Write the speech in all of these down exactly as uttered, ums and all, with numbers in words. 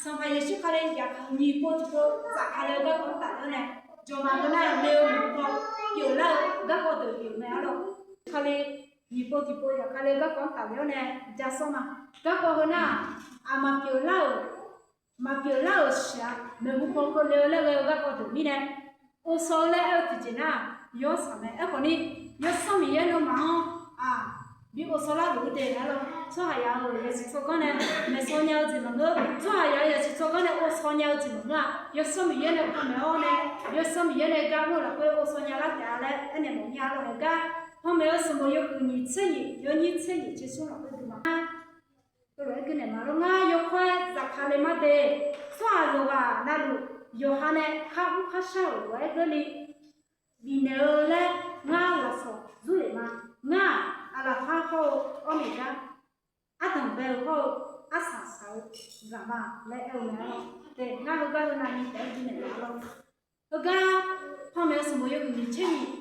Sanqpaq Yeqsur Kali yaq nyiq pov tiqpov zafkale-eu garkawv-anr tafler-awr nae, jawqmaf heu nar le-eu maqngeur-awr pyeuflar-eu garkawv deuq pyeuf mae arlawr. Kali nyiq pov tiqpov zafkale-eu garkawv-anr tafler-awr nae ja sawr ma. Garkawv heu nar-aq, aqmaq pyeuflar-euq maqpyeuf lar-euq shaq-a, maeqhu paw keuvle-eu laer ghae-eu garkawv deuq mirnae, ovshaw-eu laer aer-eu tiqjeq nar-aq, yawshaq mae. Aerkhawf ni, Yawsanr Miqyaer nawmaf-anr aq, bi ovshaw lar luf-eu de arlawr. Tsawrhaqzaq-euq yasiq tsawrganr nae maeqshaw nya-eu jeq maqngeur. Tsawrhaqzaq-euq yasiq tsawrganr nae ovshaw nya-eu jeq maqngeur-aq, Yawsanr Miqyaer nae panmaeq-awr nae, Yawsanr Miqyaer nae gar mr-eu lafkhoer ovshaw nya lar taef-a laer aernaeq mawf mir-a arlawr. Haeqgar panmaeq-eu sanqbof yawhuiq nyiq tser nyiq yawnyir tser nyiq tser smr lafkhoer duima heulof-aer guirnaeq ma lor. Ngar yawkawr-aer zafkale ma de. Tsawrhaq yawqghaq navluf yawqha nae kharmr kharshar-euq lof-aer geurni bifnaeq-eu laer ngar lafsawq yurlef ma. Ngar-aq, aqlaqpar hawr-eu awrnaeq gar, ardanq bae-eu hawr-eu arsaq saq-eu zaq ma laer aer-eu mae arlawr. Ngar heugar heu navni taef-aer guirnaeq ma lor. Heugar panmaeq-eu sanqbof yawhuiq nyiq tser nyiq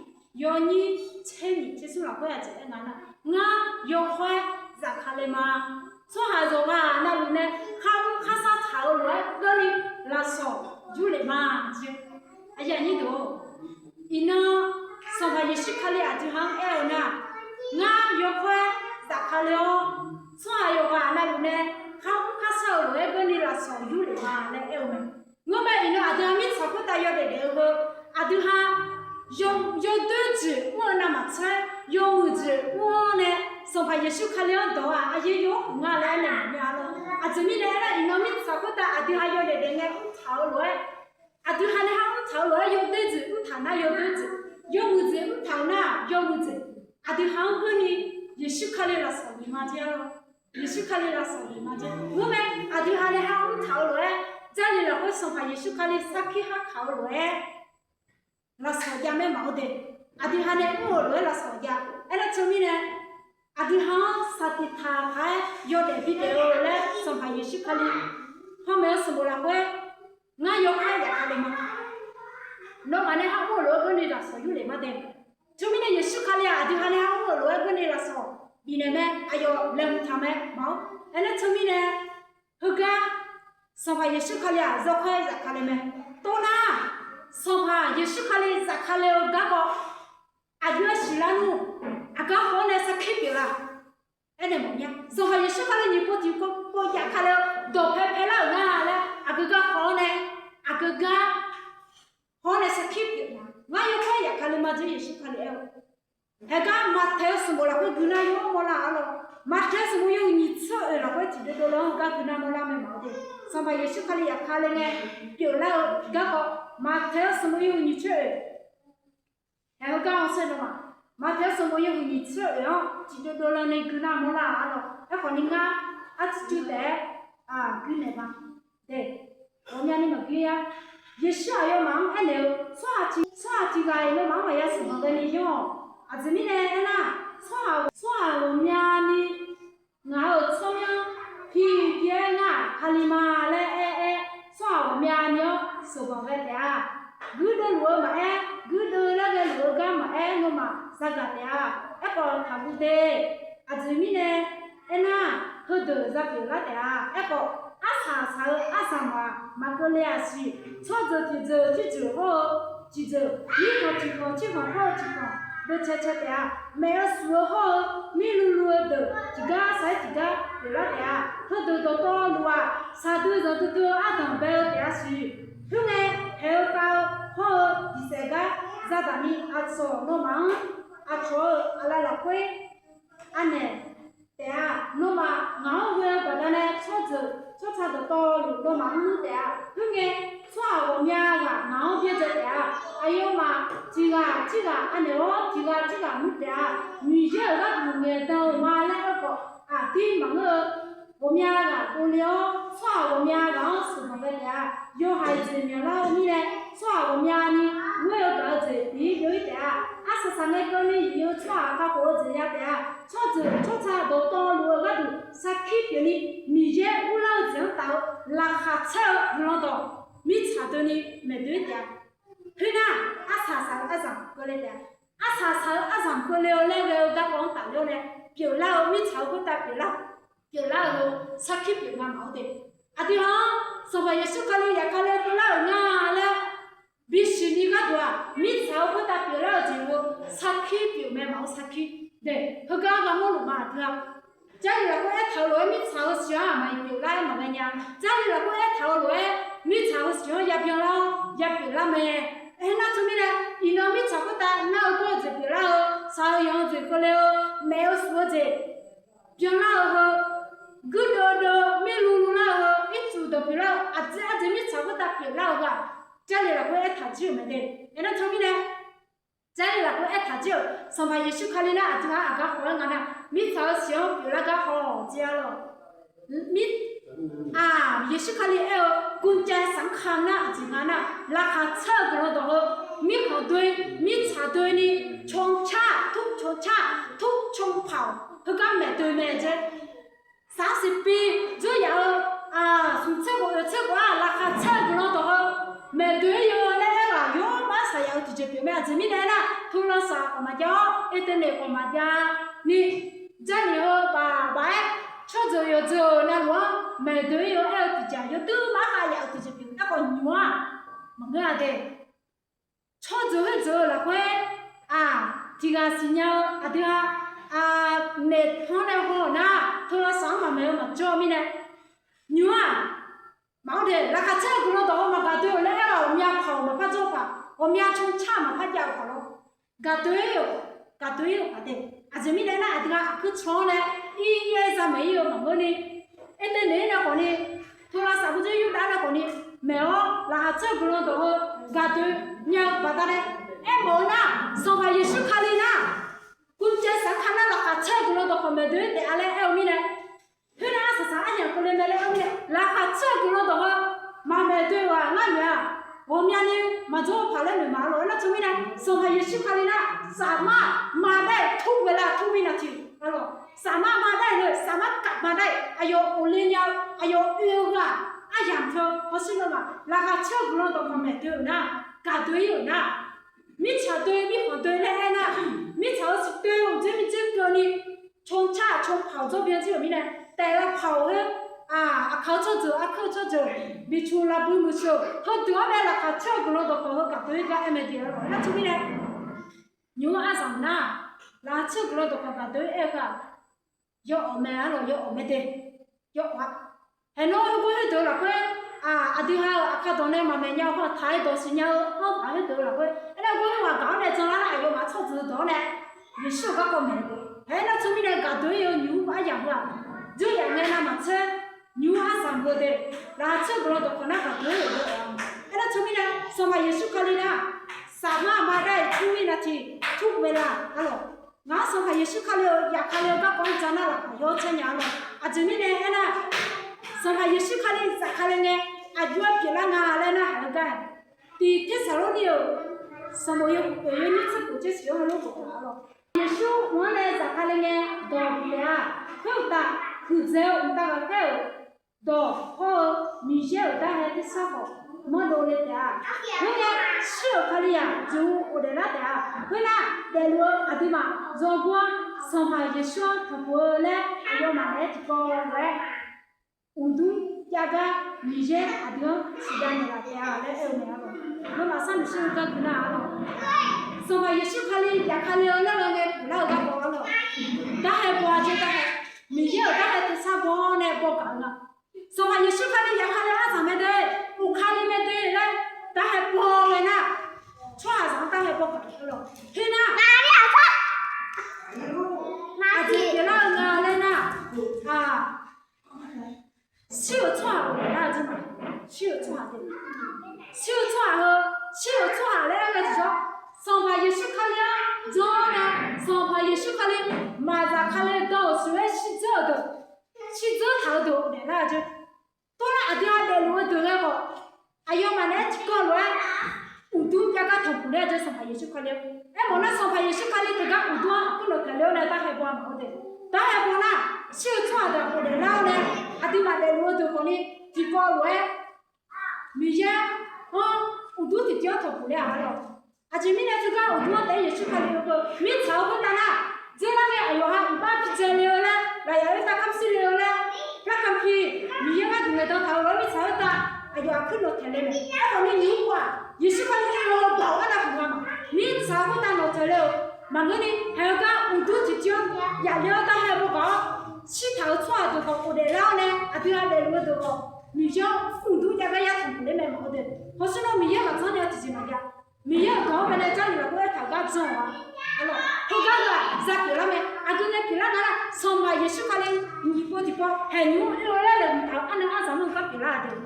yawnyir tser nyiq tser smr lafkhoer aqjeq aer nga nar, ngar yawkawr-aer zafkale ma. Tsawrhaq yawqghaq navluf nae kharmr kharshar taq-eu lof-aer geurni lafsawq yurlef ma jeq. Aqyuif aqnyir deuq-or, iqnan Sanqpaq Yeqsur Kali aqdui ha-anr aer-eu nar, ngar yawkawr-aer zafkale-awr, tsawrhaq yawqghaq navluf nae kharmr kharshar-eu lof-aer geurni lafsawq yurlef ma laer aer-eu mae. Ngeurmae iqnan aqdui ha mirtsaq khoertav yawdaef daef-eu heu, aqdui ha yawdoer jeq mr-eu navmaqtser yawmuiq jeq mr-awr nae Sanqpaq Yeqsur Kali-anr dawq-aq aqyaer yaw-awr khmq nga laer aernaeq mawf mir-a lor. Aqjeq mirnae aernar, iqnan mirtsaq khoertav aqdui ha yawdaef daef ngae mrtaq-eu lof-aer, aqdui ha nae har mrtaq-eu lof-aer yawdoer jeq mrtaq nar yawdoer jeq, yawmuiq jeq mrtaq-eu nar yawmuiq jeq, aqdui ha-anr geurni Yeqsur Kali lafsawq bif ma jeq-a lor. Yeqsur Kali lafsawq bif ma jeq. Ngeurmae aqdui ha nae har mrtaq-eu lof-aer, Jarlif lafkhoer Sanqpaq Yeqsur Kali sarkir harkaq-eu lof-aer lafsawq jav maer maq-awr de. Aqdui ha nae mr-euq lof-aer lafsawq jav. Aernar teumirnae, aqdui ha-anr saqtiq taq paq-aer yawdaef bidaef-eu laer Sanqpaq Yeqsur Kali panmaeq-eu sanqbof lafkhoer, ngar yawkawr-aer zafkale ma. Nawmaf nae har mr-euq lof-aer geurni lafsawq yurlef ma de. Teumirnae Yeqsur Kali-aq aqdui ha nae har mr-euq lof-aer geurni lafsawq bifnaeq mae, aqyawf laeqhmq taq mae maq-awr. Aernar teumirnae, heugar Sanqpaq Yeqsur Kali-aq yawkawr-aer zafkale mae. Tov nar, Sanqpaq Yeqsur Kali zafkale-eu garkawv aqjox-aer siqlar nmr, aqgar haw-awr nae sarkir pyeuflar. Aernaeq mawf mir-a, Sanqpaq Yeqsur Kali nyiq pov tiqpov zafkale-eu dawqpae paelar-euq nga laer aqgeu gar haw-awr nae, aqgeu gar haw-awr nae sarkir pyeuf nya. Ngar yawkawr-aer zafkale ma jeq Yeqsur Kali aer-eu. Haeqgar Maqtaeq-eu sanqbof lafkhoer gui nar yawr mawrlar-a lor. Maqtaeq-eu sanqbof yawhuiq nyiq tser oeq lafkhoer tiqdov dovlar-anr gar gui nar mawrlar mae maq-awr de. Sanqpaq Yeqsur Kali zafkale ngae pyeuflar-eu garkawv, Maqtaeq-eu sanqbof yawhuiq nyiq tser oeq. Haeq heugar-anr saer dov ma. Maqtaeq-eu sanqbof yawhuiq nyiq tser oeq-anr tiqdov dovlar nae gui nar mawrlar-a lor. Aerkhawf ni ngar arciv cuiv taef-aer guirnaeq ma. De, ghawqmyani maqgir-a. Yeqsur aqyawfmaf-anr aernaeq-eu, tsawrhaq tiq, tsawrhaq tiq ghaq-iq nawmaf-anr maqya sheuqbanq ghaeni yanr-awq. Aqjeq mirnae aernar, tsawrhaq, tsawrhaq ghawqmyani ngaq-euq tsawrmyanr pi pi-aer ngar-aq Kali ma laer aer-aer, tsawrhaq ghawqmyani-anr sheuqbanq ghae taef-a. Guirdeuv luf-eu maqaer, guirdeuv laer ghae luf-eu gar maqaer, nawmaf zagaq taef-a. Aerkhawf taqguv de. Aqjeq mirnae aernar, heudeuq za pyeuflar taef-a. Aerkhawf, arsaq saq-eu arzamq-aq maqkeuv le-aq siq. Tsawrjeuq tiqjeuq tirjeuq hawr-eu tiqjeuq, mirkhanq tiqkhanq tirkhanq hawr-eu tiqkhanq dovcae cae taef-a. Maef-eu suq-eu hawr-eu mirluv luv-eu deuq tiqgar saq-aer tiqgar pyeuflar taef-a. Heudeuq dawqtawvluf-aq, shaqdui zanqdui dui-eu ardanq bae-eu taef-a siq. Khoerngae, haeq-eu pav-eu hawr-eu diqsaef gar zadaq ni aqcawq nawmaf-anr aqcawq-euq aqlaf lafkhoer anaeq taef-a. Nawmaf ngaq-anr ghoe-eu baqdanae tsawrjeuq tsawrca dawqtawvluf nawmaf-anr mr taef-a. Khoerngae, tsawrhaq ghawqmya ghaq ngaq-anr byaerdzae taef-a. Aqyawfmaf tiq ghaq tirghaq anaeq-awr tiq ghaq tirghaq mr taef-a. Miqyaer-euq gharduq ngaeqdan-euq ma laer aerkhawf, aqdir maqngeur-eu ghawqmya ghaq dovle-awr, tsawrhaq ghawqmya ghaq-anr sheuqbanq ghae taef-a. Yawhaiq jeq myaqlar-eu mirnae, tsawrhaq ghawqmyani ghoer-eu gaq-eu jeq tiq-ir byov-ir taef-a. Arsaq saq ngae keuvni yif-eu tsawrhaq kakhof-eu jeq ya taef-a. Tsawrjeuq tsawrca dawqtawvluf-eu gharduq sarkir pyeufni, Miqyaer urlar-eu jeq-anr taf-eu laqkhaq caer-eu guiqlanq dawq mirtsaq doeni maeqdoe-ir taef-a. Khoernar, arsaq saq-eu arzamq keuvle taef-a. Arsaq saq-eu arzamq keuvle-eu laer ghae-eu garkawv-anr tafler-awr nae, pyeuflar-eu mirtsaq-eu khoertav pyeuflar, pyeuflar-eu heu sarkir pyeuf nga maq-awr de. Aqdui ha-anr Sanqpaq Yeqsur Kali zafkale pyeuflar-euq nga laer bisiq ni gharduq-aq, mirtsaq-eu khoertav pyeuflar-eu jeq-eu sarkir pyeuf mae, maqmr sarkir. Deuq heugar ghawrmawr luf ma aqdui-a. Jarlif lafkhoer aertaq-eu lof-aer mirtsaq-eu siq-anr maqya pyeuflar-aer maqghae nya. Jarlif lafkhoer aertaq-eu lof-aer mirtsaq-eu siq-anr yabyan lar-awr yabyeuf lar mae. Aernar teumirnae, iqnan mirtsaq khoertav nar-eu gawr-eu jeq pyeuflar-eu, shaq-eu yanq-eu jeq keuvle-eu, maef-eu suf-eu jeq byanlar-eu heu, guirdeuv deuv-eu, mirlu lular-eu heu, ircuf dawq pyeuflar-eu, aqjeq aqjeq mirtsaq khoertav pyeuflar-eu heu-aq, Jarlif lafkhoer aertaq jir-euq mae de. Aernar teumirnae, Jarlif lafkhoer aertaq jir-euq Sanqpaq Yeqsur Kali nar aqdui-anr aqgar haw-aer nga nar, mirtsaq-eu siq-anr pyeuflar gar haw-awq jeq-a lawq. Mir, aq, Yeqsur Kali aer-eu กุญแจสำคัญ nar aqjeq nga nar, laqkhaq caer-eu guiqlanq dawq heu, mirkhanq doe, mirtsaq doeni, ธงชาติ ทุก ธงชาติ ทุก ชนเผ่า heugar maeq doe mae jeq. Saqsiq pi dzeur yaf-eu, aq, smq tser khof oeq tser khof-aq, laqkhaq caer-eu guiqlanq dawq heu maeq doe-ir yo laer aer-aq, yawr bar saqyaf-eu tiqjeq pyeuf mae. Aqjeq mirnae aernar, โทรศัพท์ khawf maqjav-awr, internet khawf maqjav ni, Jarlif heu baq baq-aer, tsawrjeuq yawqjeuq navluf-anr maeq doe-ir yo aer-eu tiqjeq-aq, yawdui bar khav yaf-euq tiqjeq pyeuf-eu aerkhawf nymq-aq, maqngeur-a de. Tsawrjeuq khoerjeuq-eu lafkhoer, aq, tiq ghaq siqnya-eu aqdui-a, aq, naeq tanr nae haw-euq nar, โทรศัพท์ anr maqmaeq-eu maqjawr-eu mirnae, nymq-aq, maqanr de, laqkhaq caer-eu guiqlanq dawq heu maqgaq doe-euq laer aer-aq, ghawqmya paq-euq maqpar jawr-eu paq, ghawqmya cancar maqpar jav-eu paq lawr. Gaq doe-ir-euq, gaq doe-ir-euq paq de. Aqjeq mirnae aernar, aqdui-a aqkuir tsanr-awr nae, ir-aer zamaeq-ir-eu maqngeur ni, aertaev naeq-aer nae khawf ni, โทรศัพท์ bujir yurdav nae khawf ni, maeq-awr laqkhaq caer-eu guiqlanq dawq heu gaq doe nya-eu baqdanae, aermawf-eu nar, Sanqpaq Yeqsur Kali nar, กุญแจสำคัญ nar laqkhaq caer-eu guiqlanq dawq khawf maeq doe-ir taef-a laer aer-eu mirnae, khoernar arsaq saq aryamq keuvle mae laer aer-eu mirnae, laqkhaq caer-eu guiqlanq dawq heu maqmaeq doe-eu-aq ngar noeq-aq, ghawqmyani maqjawr-eu paq laer noeq ma lawq. Aernar teumirnae, Sanqpaq Yeqsur Kali nar, สามารถมาได้ทุกเวลา ทุกวินาที lawq. สามารถมาได้เลย สามารถกลับมาได้ aqyawf ghofle nya-eu, aqyawf oe-eu heu-aq, aryamq teu hawsher nawmaf laqkhaq caer-eu guiqlanq dawq khawf maeq doe-euq nar, gaq doe-ir-euq nar, mirtsaq doe mirkhanq doe laer aernar, mirtsaq-eu siq doe-eu uqdzer mirdzer keuvni, ชนชาติ ชนเผ่า dzawrbyan jir-euq mirnae, taef lavpaq-awq khoer, aq, aqkaq-eu tsawrjeuq, aqkaq-eu tsawrjeuq, biqcmq lavbui muiqsheuq heudeuq-anr nae laqkhaq caer-eu guiqlanq dawqkawq heu gaq doe-ir gar aer mae de-a lawq. Aernar teumirnae, nymq-mr aryamq nar, laqkhaq caer-eu guiqlanq dawqkawq gaq doe-ir aer-eu heu-aq, yawawf mae-a lawq, yawawf mae de, yawawf-a. Haeqnawr heugar khoerdeuq-eu lafkhoer, aq, aqdui ha-euq aqkar dawq nae maqmaeq nya-eu hawr-aq, taq-aer dawq siqnya-eu hawr-aq, khoerdeuq-eu lafkhoer aernar, heugar khoer ghaq gaq-awr nae janlar nar, aqyawfmaf tsawrjeuq dawq-awr nae Yeqsur-euq garkawv maeq-eu. Haeq-aer nar teumirnae gaq doe-ir-eu nymq-mr aryamq heu-aq, dzoer yaf ngae navmaqtser, nymq-mr aryamq heu de, laqkhaq caer-eu guiqlanq dawqkawq nar gaq doe-ir-euq. Aernar teumirnae Sanqpaq Yeqsur Kali nar, สามารถมาได้ทุกวินาที ทุกเวลา a lawq. Ngaq-anr Sanqpaq Yeqsur Kali-euq zafkale-eu garkawv-anr ja nar lafkaq yawr caer nya-a lawq. Aqjeq mirnae aernar, Sanqpaq Yeqsur Kali zafkale ngae, aqjox-aer pyeuflar nga laer narhaq-eu gar-aq, tiq Tersaqlorni-euq sanqbof yawhuiq oeq yawnyir tser khof tser siq-anr heulof-aer boftaq-a lawq. Yeqsur mq-anr nae zafkale ngae dawq bifnaeq-a. Khoeruqtaf, huiqdzaeq-eu mqtav ghaqkhaer-euq dawq hawr-eu Miqyaer-euq darhae tersar khawf manrdov le taef-a. Khoerngae, shir-euq Kalizaq jeqhuq ghofdaef lar taef-a. Khoernar, daefluf-eu aqduimaf yawgor-anr Sanqpaq Yeqsur-anr tanqpuq-eu laer aqyawfmaf naeq-aer tiqkawv lof-aer, uqduq jav gar Miqyaer aqdui-anr siqdav naeqlaf taef-a laer aer-eu mae-a lawq. Nawmaf sharnoeq shir-eu gar guiqlanq-a lawq. Sanqpaq Yeqsur Kali zafkale-eu laer ghae ngae pyeuflar-eu garkawv-a lawq. Darhae baw-a jeq darhae, Miqyaer-euq darhae tersar baw-awr nae bawgaq-eu nga. Sanqpaq Yeqsur Kali zafkale arzaq mae de, uqkale mae de laer darhae baw ngae nar, tsawrhaqzaq-anr darhae bawgaq-a lawq. Khoernar, aqjeq pyeuflar-eu nga laer nar, aq, shir-euq tsawrhaq-euq nar-eu jeq ma. Shir-euq tsawrhaq de, shir-euq tsawrhaq heu, shir-euq tsawrhaq laer aer ngae tiqjawr, Sanqpaq Yeqsur Kali-anr jan-awr nae, Sanqpaq Yeqsur Kali maqzafkale dawq-euq shuif-aer shirdzeur-euq deuq, shirdzeur taq-eu deuq daeflar-eu jeq. Tawrnar aqdui-a daefluf-eu deuq ghae khawf, aqyawfmaf naeq-aer tiqkawv lof-aer uqduq jav gar tanqpuq ler-a jeq Sanqpaq Yeqsur Kali-a. Aermawf nar Sanqpaq Yeqsur Kali teugar uqduq-anr aqkuir nawq taeq le-awr nae darhae baw-a maqngeur de. Darhae baw nar, shir-eu tsawrhaq deuq ghofdaef lar-awr nae, aqduimaf daefluf-eu deuq khawfni tiqkawv lof-aer Miqyaer-anr uqduq tiqtiv-anr tanqpuq ler-a lawq. Aqjeq mirnae teugar uqduq-anr taef-aer Yeqsur Kali-eu keuv mirtsaq-eu khoertav nar, dzeurlar ngae aqyawf-a iqbax bidzae le-eu laer, lafyaq khoertav kamq shir le-eu laer, larkamq pi Miqyaer gharduq ngaeqdan taq-eu lof-aer mirtsaq khoertav aqkuir nawq taeq le mae. Aerkhawf ni nymq-mr khawf-aq, Yeqsur Kali-anr baoq-awr nar huiqma ma. Mirtsaq khoertav nawq taeq le-euq maqngeur ni, haeq-eu gar uqduq tiqtiq-anr yaf ler-awr darhae bawgaq-awr, shirtaq-euq tsawrhaq deuq khawf ghofdaef lar-awr nae, aqdui ha daefluf-eu deuq khawf Miqyaer-anr mrdur jav gar yar tanqpuq ler mae mawf-eu deuq. Hawsher nawr Miqyaer maqjanr nya tiqjeq maqjav. Miqyaer-euq dawq-anr bae nae Jarlif lafkhoer aertaq-euq gar jan-awq-a. Arlawq, heugar heu-aq za pyeuflar mae. Aqgeu nae pyeuflar nga nar, Sanqpaq Yeqsur Kali nyiq pov tiqpov haeq nymq-mr oe-eu laer laeqhmq taq-awr arnav arzaq mr-eu gar pyeuflar-a deuq.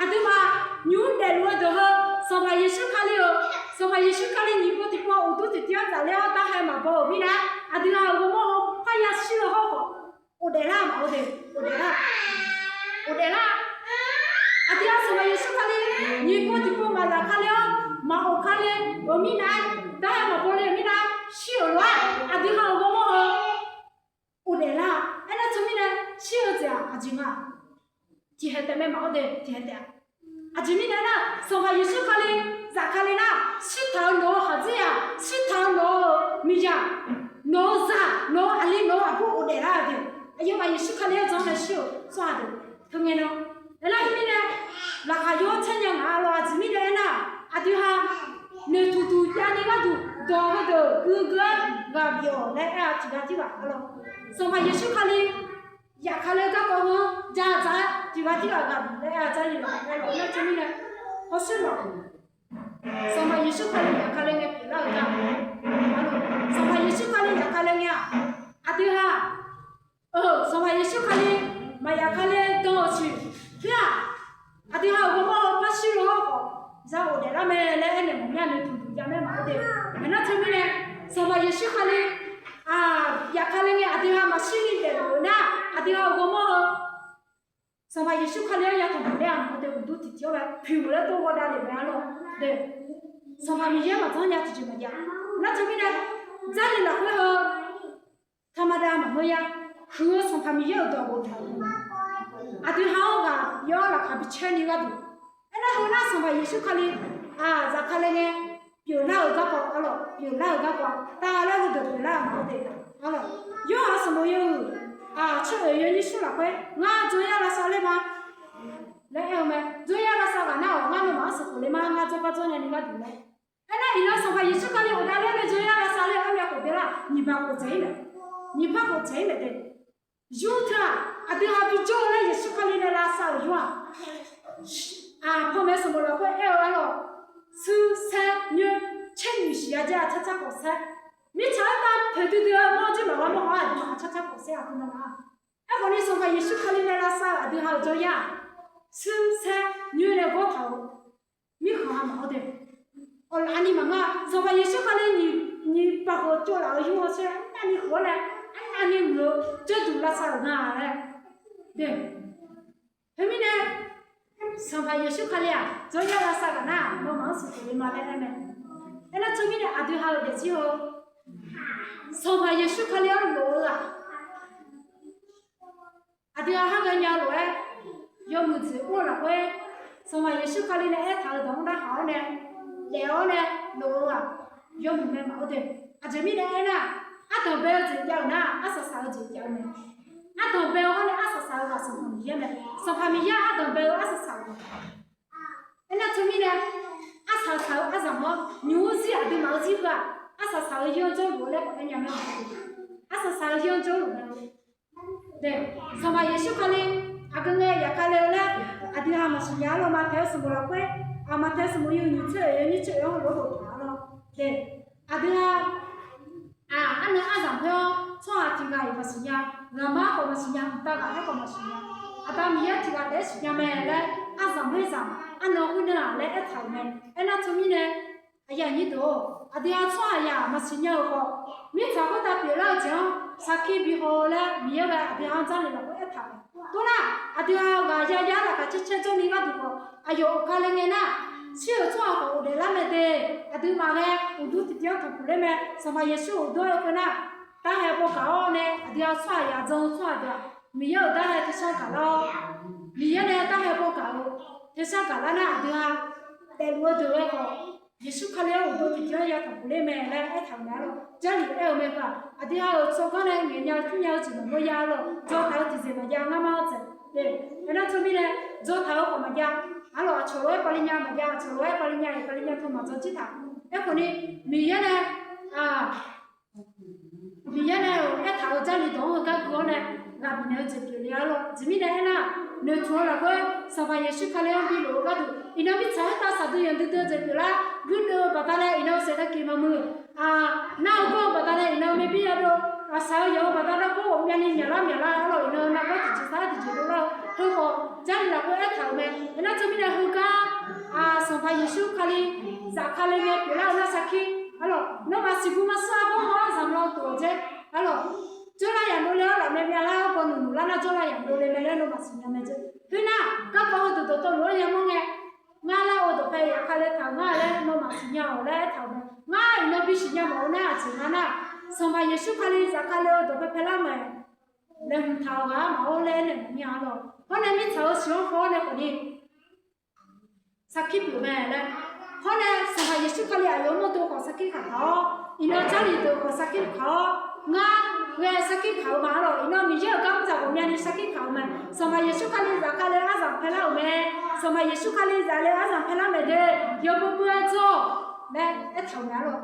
Aqduimaf nymq-mr daefluf-eu deuq heu, Sanqpaq Yeqsur Kali-euq, Sanqpaq Yeqsur Kali nyiq pov tiqpov uqduq tiqtiq-anr zaf ler-awr darhae maqbaw-euq mirnae, aqdui ha-euq ghawrmawr heu parya shir-eu hawr khawf, ghofdaef lar mawf-eu deuq, ghofdaef lar, ghofdaef lar. Aqdui ha Sanqpaq Yeqsur Kali nyiq pov tiqpov maqzaf ka ler-awr, maqghof ka ler-euq mirnae, darhae maqbaw le-euq mirnae, shir-euq lof-aer aqdui ha-euq ghawrmawr heu ghofdaef lar. Aernar teumirnae, shir-eu jeq-aq aqjeq nga. Tiqhaeq taef mae maqawr de, tiqhaeq taef-a. Aqjeq mirnae aernar, Sanqpaq Yeqsur Kali zafkale nar, shirtaq-eu nawq-eu khaqdzerzaq, shirtaq-eu nawq-eu miqzaq, nawq-eu zaq, nawq-eu aqli, nawq-eu aqbur ghofdaef lar-eu deuq. Aqyawfmaf Yeqsur Kali-anr janr nae shir-euq tsawrhaq deuq teunae nar, aernar teumirnae, laqkhaq yawr caer nya ngaq-a lawr. Aqjeq mirnae aernar, aqdui ha noeqtmq duq javni gharduq dawq heudeuq guiqgeu-aer ghaq bif-awq laer aer-a tiqghaq tirghaq-a lawr. Sanqpaq Yeqsur Kali yafkale-eu garkawv heu-anr ja dzaq-aer tiqghaq tirghaq ghaq bif laer aer-a. Jarlif lafkhoer aerlawq nar teumirnae, hawsher lawq, Sanqpaq Yeqsur Kali yafkale ngae pyeuflar-eu gar, Sanqpaq Yeqsur Kali yafkale ngae-aq, aqdui ha Sanqpaq Yeqsur Kali maqyafkale dan-euq siq, khoer-aq, aqdui ha-euq ghawrmawr-eu par shir-eu hawr khawf, za ghofdaef lar mae laer aernaeq mawf mir-a. Noeqtmq duq jav mae maqawr de. Aqnar teumirnae, Sanqpaq Yeqsur Kali yafkale ngae aqdui ha maqshir ni daefluf-eu nar, aqdui ha-euq ghawrmawr-eu Sanqpaq Yeqsur Kali-anr yatanq pyeufler-a maqawr de. Uqduq tiqtiq-awr bae pyuq laer dov ghawdav lef mae-a lawr de. Sanqpaq Miqyaer maqjanr nya tiqjeq maqjav. Nar teumirnae, Jarlif lafkhoer heu taqmaqdav maqngeur ya. Huiq-eu Sanqpaq Miqyaer-euq dawq boftaq-euq aqdui ha-anr ghaq yawr laqkhaq bi caer ni gharduq. Aernar heu nar Sanqpaq Yeqsur Kali zafkale ngae pyeuflar-euq garkawv arlawq, pyeuflar-euq garkawv tavlaer heudeuq pyeuflar-euq maqawr de. Arlawq, Yorhaq sanqbof yawhuiq aqcoeq oeq yawnyir smr lafkhoer ngar jawryar lavsav ler ma laer aer-eu mae. Jawryar lavsav ghaq nar-awq, ngar nawmaf-anr sanqkhof le ma, ngar jawrgar jawr nyani gharduq laer. Aernar iqnan Sanqpaq Yeqsur Kali ghofdav ler nae jawryar lavsav ler-eu armyav khof beular nyiq baq khof dzaeq-ir mae. Nyiq paq khof dzaeq-ir mae de. Yur teu-aq, aqdui ha bijawr-eu laer Yeqsur Kali nae lavsav-euq yur-aq, aqpanmaeq sanqbof lafkhoer aer-eu arlawq, shuir saer nyoer caer nyiq siq-a jaer-a carcar khawf saer. Mirtsaq-anr tav poeqdui dui-eu mawr jir maqghar mawr-a, aqduimaf-aq carcar khawf saer aqduimaf-a. Aerkhawf ni Sanqpaq Yeqsur Kali nae lavsav-euq aqdui ha-euq jawryar-aq, shuir saer nyoer nae gawr taq-euq mirkhanq ha maqawr de. Awqlaf ni maqngeur-a. Sanqpaq Yeqsur Kali nyiq paq khof tsovlaf-eu yur hawsher arnavni khof-awr nae, arnavni muiq-eu jawrduq lavsav-euq nga laer de. Teumirnae, Sanqpaq Yeqsur Kali-aq jawryar lavsav ghaq nar-aq, nawmaf-anr sanqkhof le ma laer aer mae. Aernar teumirnae aqdui ha-euq daefzir heu, Sanqpaq Yeqsur Kali-anr lof-eu-aq, aqdui ha har ghaenya lof-aer, yawmuiq jeq ur-eu lafkhoer, Sanqpaq Yeqsur Kali nae aertaq-euq dawq-anr narhaq-awr nae, daef-awr nae lof-eu-aq, yawmuiq mae maqawr de. Aqjeq mirnae aernar, ardanq bae-eu jeq jav-euq nar, arsaq saq-eu jeq jav-eu mae. Ardanq bae-eu hawr nae arsaq saq-eu ghaq Sanqpaq Miqyaer mae. Sanqpaq Miqyaer ardanq bae-eu arsaq saq-euq ghaq. Aernar teumirnae, arsaq saq-eu arzamq-anr nymq-mr zir aqduimaf-eu zir heu-aq, arsaq saq-eu yir-anr jawrluf-eu laer khawf aer nya mae. Arsaq saq-eu yir-anr jawrluf mae. Sanqpaq Yeqsur Kali aqgeu ngae yafkale-eu laer aqdui ha maqsiq nya-a lawr. Maqtaeq-eu sanqbof lafkhoer, Maqtaeq sanqbof yawhuiq nyiq tser oeq yawnyir tser oeq-anr heulof-aer boftaq-a lawr. Aq, arnan arzamq khoer-anr tsawrhaq tiq ghaq-iq maqsiq nya, ghaqmar khawf maqsiq nya, mqtav ghaqkhaer khawf maqsiq nya, Aqda Miqyaer tiq ghaq taef-aer siqnya mae laer arzamq khoer zaq arnan khoer nar-aq laer aertaq-euq mae. Aernar teumirnae, aqyuif aqnyir deuq-or, aqdui ha tsawrhaq yaq maqsiq nya-euq khawf, mirtsaq khoertav pyeuflar-eu jeq-anr sarkir bihaw-eu laer Miqyaer ghae aqdui ha-anr Jarlif lafkhoer aertaq-euq. Tov nar, aqdui ha-euq ghaq yaya laqkhaq caer caer jawrni gharduq khawf, aqyawf ghofkale ngae nar, shir-euq tsawrhaq khawf ghofdaef lar mae de. Aqduimaf ghae uqduq tiqtiv-anr tanqpuq ler mae. Sanqpaq Yeqsur uqduq-aer keuv nar, darhae bawgaq-awr nae aqdui ha tsawrhaq yaq jan-eu tsawrhaq deuq-aq, Miqyaer-euq darhae tersar gaqlar-awr, Miqyaer nae darhae bawgaq-eu tersar gaqlar nar, aqdui ha daefluf-eu deuq ghae khawf, Yeqsur Kali-anr uqduq tiqtiv-anr ya tanqpuq ler mae laer aertaq-euq mae-a lawr. Jarlif aer-eu mae heu-aq, aqdui ha-euq tsawrganr nae ngaeqnya-eu tmrnya-eu jeq maqngeur ya lawr. Dzawtaq-eu tiqjeq maqjav ngar mar-anr tsaeq Aernar teumirnae, dzawtaq-eu khawf maqjav. Arlawq, aqcawq lof-aer pavli nya maqjav, aqcawq lof-aer pavli nya-iq pavli nya teu maqdzawr jir taq. Aerkhawf ni, Miqyaer nae Miqyaer nae-euq aertaq-eu Jarlif dawq-anr heugar gui-awr nae ghaq bifnaeq-eu jeq pyeufle arlawq. Aqjeq mirnae aernar, noeqtmq-eu lafkhoer Sanqpaq Yeqsur Kali-anr bi lof-eu gharduq iqnan mirtsaq khoertav shaqdui yanqdui dui-eu pyeuflar, guirdeuv-eu baqdanae iqnan saeqdaq keq maqmuiq, nar-eu gawr-eu baqdanae iqnan maerbir yadov, aqsaq-eu yawq-eu baqdanae gawr ghawqmyani myaqlar myaqlar arlawq, iqnan nargawr tiqjeq sar tiqjeq dovlar-eu, heukhawf Jarlif lafkhoer aertaq-euq mae. Aernar teumirnae heugar Sanqpaq Yeqsur Kali zafkale ngae pyeuflar-eu nar sarkir arlawq, nawmaf siqguq maqsar-a bawr-anr zaqmq law tof-awq dzer arlawq. Jawrlar yamq dovle-awr lafmae myavlar-awr baw nuq nuq lar nar jawrlar yamq dovle mae laer nawmaf siqnya mae dzer. Khoernar, garkawv heudeuq dawqtawvluf-anr yamawr ngae, ngar lar-eu dawqpae zafkale taq-euq ngar laer nawmaf siqnya-awq laer aertaq-euq mae. Ngar iqnan bisiq nya mawf-eu nar aqjeq nga nar, Sanqpaq Yeqsur Kali zafkale-eu dawqpae paelar mae laeqhmq taq-euq ghaq-anr maqawr laer aernaeq mawf-ir-a arlawq. Hawr nae mirtsaq-eu siq-anr haw-awr nae khawf ni sarkir pyeuf mae laer. Hawr nae Sanqpaq Yeqsur Kali aqyawf mawrdo khawf sarkir kaq kaq-awr, iqnan Jarlif deuq khawf sarkir kaq-awr, ngar ghae sarkir kaq-eu ma arlawq. Iqnan Miqyaer-euq gar mr dzaq ghawqmyani sarkir kaq-eu mae. Sanqpaq Yeqsur Kali zafkale arzanq paelar-euq mae. Sanqpaq Yeqsur Kali zafle arzanq paelar mae de, yawbui bui-aer dzawr-awq laer aertaq-euq mae arlawq.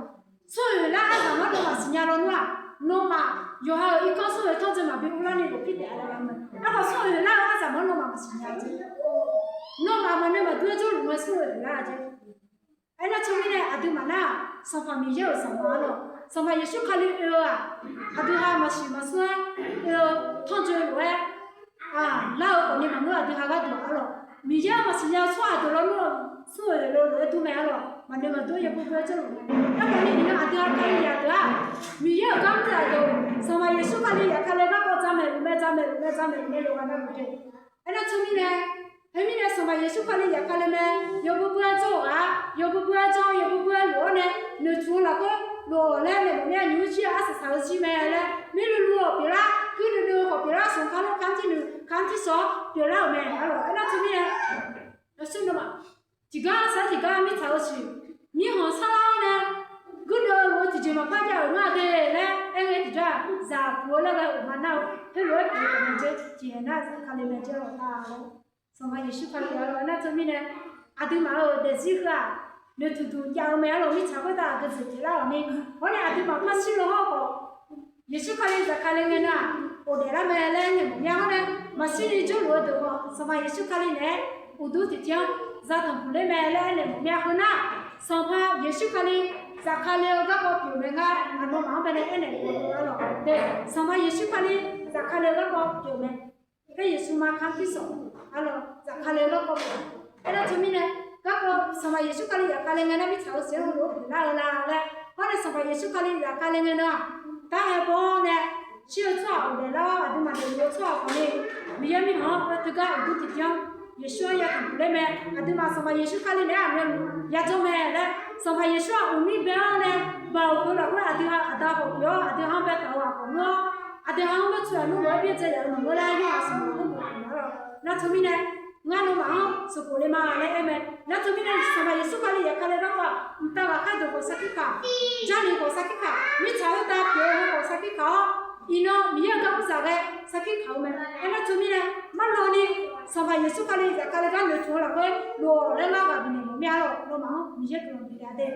Smr-euq lar arzanq-anr nawmaf siqnya lawnmr-aq, nawmaf yawqha-euq irkanr smr-euq tanrjoe maqbi urlarni lofpir taef-a laer mae. Aerkhawf smr-euq lar-eu arzanq-anr nawmaf maqsiqnya jeq. Nawmaf maqnoeq maqdur-aer jawrluf ngae smr-euq lar-a jeq. Aernar teumirnae aqduimaf nar-aq, Sanqpaq Miqyaer-euq zaqmar arlawq, Sanqpaq Yeqsur Kali oe-eu-aq, aqdui ha maqsiq maqsmr-aer oe-eu tanrjoe lof-aer lar-eu khawf ni maqngeur, aqdui ha gharduq arlawq. Miqyaer-anr maqsiqnya-eu tsawrhaq deuq lawnmr-eu smr-euq lof-aer dur mae arlawq. Maqnoeq maqdur yawbui bui-aer jawrluf mae. Aerkhawf ni iqnan aqdui ha Kali yaq deuq-aq, Miqyaer-euq gar mr dzaq deuq, Sanqpaq Yeqsur Kali zafkale garkawv jamaeq luf mae, jamaeq luf mae, jamaeq luf mae, yawqghaq navluf jeq. Aernar teumirnae, khoermirnae Sanqpaq Yeqsur Kali zafkale mae, yawbui bui-aer jawr-awq ghaq, yawbui bui-aer jawr, yawbui bui-aer lof-awr nae, noeqtmq-eu lafkhoer lof-awq laer nae mawf mir-a, nymq-mr jir-eu arsaq saq-eu jir mae laer, mirluv luv-awq pyeuflar, guirdeuv deuv-eu khawf pyeuflar, sanqkar lor kar-anr tirnuiq kar-anr tirsawq-awr pyeuflar-euq mae arlawq. Aernar teumirnae, yawshuir nawmaf tiqgar sar tiqgar mirtsaq-eu siq, mirkhanq sarlar-awr nae guirdeuv-eu lof-eu tiqjeq maqpar jav-euq ngar de laer aer ngae tiqjar-aq, zaq puq-eu laer ghae-euq ma nar-eu, heulof-aer pyeuf-eu taef mae jeq, tiqhaeq nar zafkale mae jeq-awq nar-a lor. Sanqpaq Yeqsur Kali arlawq, aernar teumirnae aqduimaf-euq daefzir heu-aq, noeqtmq duq jav-eu mae arlawq. Mirtsaq khoertav aqgeujeq pyeuflar-awq ni, hawr nae aqduimaf parshir lo hawr khawf, Yeqsur Kali zafkale ngae nar-aq, ghofdaef lar mae laer aernaeq mawf mir-a. Hawr nae maqshir ni jawrluf-eu deuq khawf, Sanqpaq Yeqsur Kali naeq-aer uqduq tiqjeq-anr za tanqpuq ler mae laer aernaeq mawf mir-a. Heunar, Sanqpaq Yeqsur Kali zafkale-eu garkawv pyeuf mae ngar, aqnawmaf-anr bae nae aernaeq mawf-eu arlawq. Sanqpaq Yeqsur Kali zafkale-eu garkawv pyeuf mae. Khoer Yeqsur ma kar-anr tirsawq arlawq, zafkale-eu garkawv pyeuf. Aernar teumirnae, garkawv Sanqpaq Yeqsur Kali zafkale ngae nar mirtsaq-eu siq-anr heulof-aer pyeuflar-eu la laer, hawr nae Sanqpaq Yeqsur Kali zafkale ngae nar-aq, darhae baw-awr nae shir-eu tsawrhaq ghofdaef lar-awr, aqduimaf daefluf-eu tsawrhaq khawf ni, Miqyaer mirkhanq-anr teugar uqduq tiqjeq-anr Yeqsur-anr ya tanqpuq ler mae. Aqduimaf Sanqpaq Yeqsur Kali naeq-aer aqmyanluf yajawr mae laer, Sanqpaq Yeqsur-aq uqmir bae-awr nae, baoq heu lafkhoer aqdui ha aqda khawf pyeuf-awr, aqdui ha-anr baetaq-eu ghaq khawf ngeur-awr, aqdui ha-anr baetsuq-eu aqnur lof-aer byaerdzae yaf-eu maqngeur laer, Yorhaq sanqbof-anr boftaq-euq arlawq. Nar teumirnae, ngar nawmaf-anr sanqbof le ma laer aer mae. Nar teumirnae Sanqpaq Yeqsur Kali zafkale garkawv-aq, mqtav ghaqkhaer deuq khawf sarkir kaq, Jarlif khawf sarkir kaq, mirtsaq khoertav pyeuf-eu heu khawf sarkir kaq-awr, iqnan Miqyaer-euq garkurzaq ghae sarkir kaq-eu mae. Aernar teumirnae, marlawni Sanqpaq Yeqsur Kali zafkale gar noeqtmq-eu lafkhoer lof-awq laer ngar ghaq bifnaeq mawf mir-a arlawq. Nawmaf-anr Miqyaer guiqlanq bifnaeq-a de.